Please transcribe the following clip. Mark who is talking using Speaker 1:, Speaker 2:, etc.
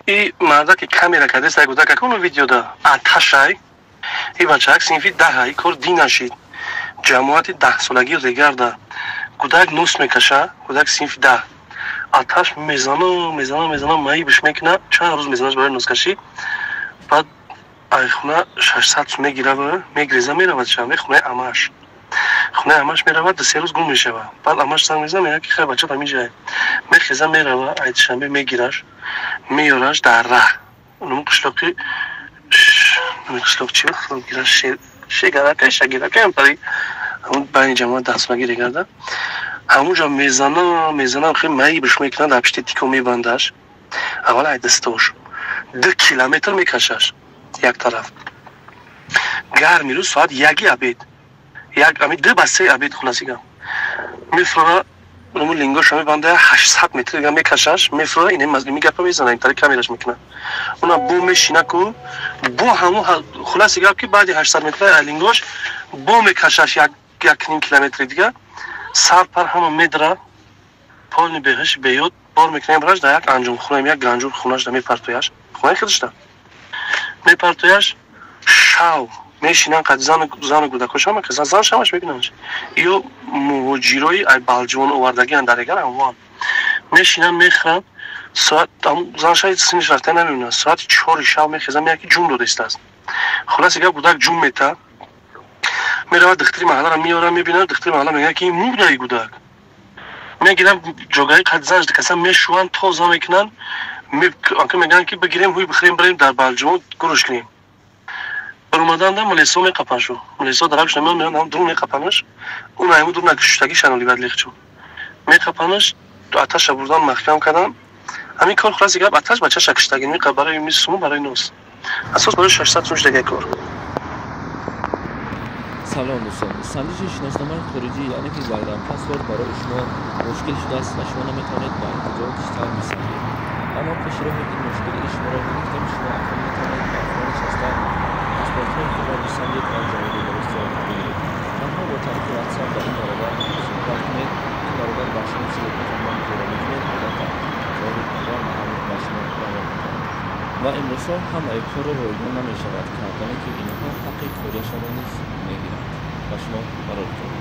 Speaker 1: И марда ки камера кардест, ай гудак акуну видеода аташай, и бачаак синфи 10, и кор динашид. Ҷамоати 10-солагӣ регарда гудак нос мекаша, гудак синфи 10 аташ мезана, мезана, мезана, маибш мекуна, чанд рӯз мезанаш барои носкашӣ. Баъд ай хона 600 сум мегирава, мегреза, меравад шанбе хонаи амаш. Хонаи амаш меравад, 2-3 рӯз гум мешава. Баъд амаш занг мезана, мегӯяд, ки хай, бачат ҳаминҷае. Мехеза, мерава, ай душанбе мегираш, меёраш. Дар раҳ нуму қишлоқи, қишлоқ чи гираш, шегарака, шагирака, ҳамтари байни ҷамоат 10-солагӣ регарда ҳамунҷо мезана, мезана, хеле маибш мекунад, дар пишти тико мебандаш. Аввал ай дастош 2 километр мекашаш як тараф. Гарми рӯз, соат 1-и обед, як ами 2 ба 3 обед, хулоси гап, мефурора, нуму лингоша мебанда, 800 метр дига мекашаш, мефурора, ин гапа мезана, ин тари камераш мекунад, уна бо мешина ку бо ҳаму. Хулоси гап, ки баъди 800 метр лингош бо мекашаш 1,5 километри дига, сар пар ҳама медра, полни беҳиш беёд бор мекунем, браш дар як анҷумхона, як ганҷур хонаш да мепартояш, хонаи худашда мепартояш. Шав мешинан қад зану гудакош, ҳама каса, зан шамаш мебинанш, ё муҳоҷирои ай Балҷувон овардагиан дар егар амвон мешинан, мехӯранд. Соат зан шаи синиш рафта намебинад. Соати 4-и шав мехеза, меяд, ки ҷун додистааст. Хулоси гап, гудак ҷун мета, меравад, духтари маҳалларо меёра, мебинад, духтари маҳалла мегӯяд, ки ин мурдаи гудак. Мегирам ҷогаи қад занш каса мешӯянд, тоза мекунанд, мегӯянд, ки бигирем, ҳуй бихӯрем, барем дар Балҷувон гурӯш кунем. Баромаданда милисо меқапаншу, милисо даракш намеян, меян, дур меқапанаш, он айму дур накуштаги шаноли бад лихчу меқапанаш, аташа бурдан, маҳкам кардан. Ҳамин кор, хулоси гап, аташ бачаша куштаги меқа барои мисуму, барои нос, асос барои 600 сум шудаги кор.
Speaker 2: Салом, дӯстон! Санҷиши шиносномаи хориҷӣ, яъне ки загранпаспорт, барои шумо мушкил шудааст ва шумо наметавонед ба куҷо киштар бисанҷед. Аммо пеши роҳи ин мушкилии шуморо гирифтем. Шумо акнун метавонед ба хона нишаста паспортҳои худро бисанҷед ва ҷавоби дурустро бигиред. Танҳо бо тариқи WhatsApp ба ин бародар суҳбат кунед. Ин бародар ба шумо чизе ки муҳоҷира мекунед, албатта ҷавоби пурра ба шумо равон мекунад. Ва имрӯзҳо ҳамаи корро ройгон намешавад кардане, ки инҳо ҳаққи кориашонро низ мегиранд. Ба шумо барори кор.